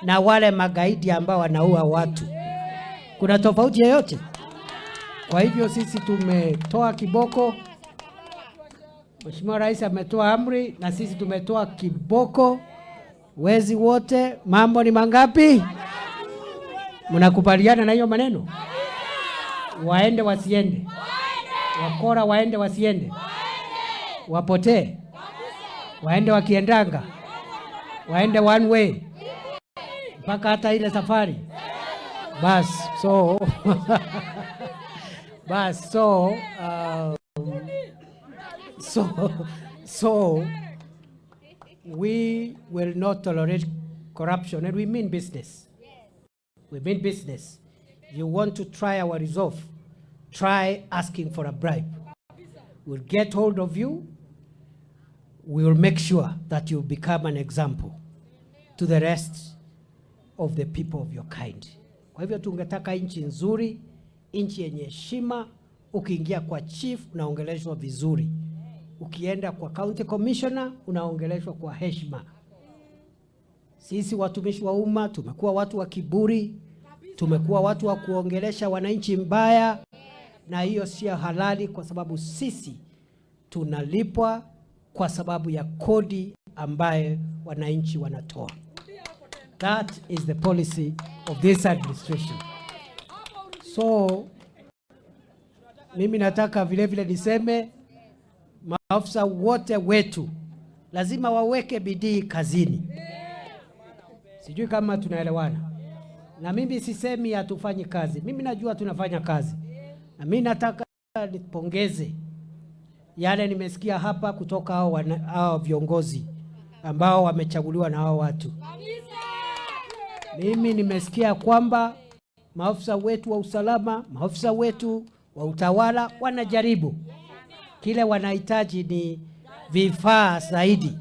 Na wale magaidi ambao wanaua watu, kuna tofauti yoyote? Kwa hivyo sisi tumetoa kiboko. Mheshimiwa Rais ametoa amri na sisi tumetoa kiboko. Wezi wote, mambo ni mangapi? Mnakubaliana na hiyo maneno? Waende wasiende? Wakora waende wasiende? Wapotee? Waende wakiendanga? Waende one way mpaka hata ile safari bas. So bas, so we will not tolerate corruption, and we mean business. We mean business. You want to try our resolve, try asking for a bribe. We'll get hold of you. We will make sure that you become an example to the rest of the people of your kind. Kwa hivyo tungetaka nchi nzuri, nchi yenye heshima. Ukiingia kwa chief unaongeleshwa vizuri, ukienda kwa county commissioner unaongeleshwa kwa heshima. Sisi watumishi wa umma tumekuwa watu wa kiburi, tumekuwa watu wa kuongelesha wananchi mbaya, na hiyo sio halali, kwa sababu sisi tunalipwa kwa sababu ya kodi ambaye wananchi wanatoa. That is the policy of this administration. So mimi nataka vile vile niseme maafisa wote wetu lazima waweke bidii kazini. Sijui kama tunaelewana. Na mimi sisemi hatufanyi kazi, mimi najua tunafanya kazi, na mimi nataka nipongeze yale nimesikia hapa kutoka hao viongozi ambao wamechaguliwa na hao watu. Mimi nimesikia kwamba maafisa wetu wa usalama, maafisa wetu wa utawala wanajaribu. Kile wanahitaji ni vifaa zaidi.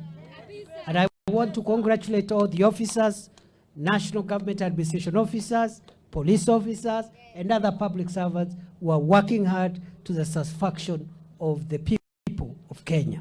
And I want to congratulate all the officers, national government administration officers, police officers, and other public servants who are working hard to the satisfaction of the people of Kenya.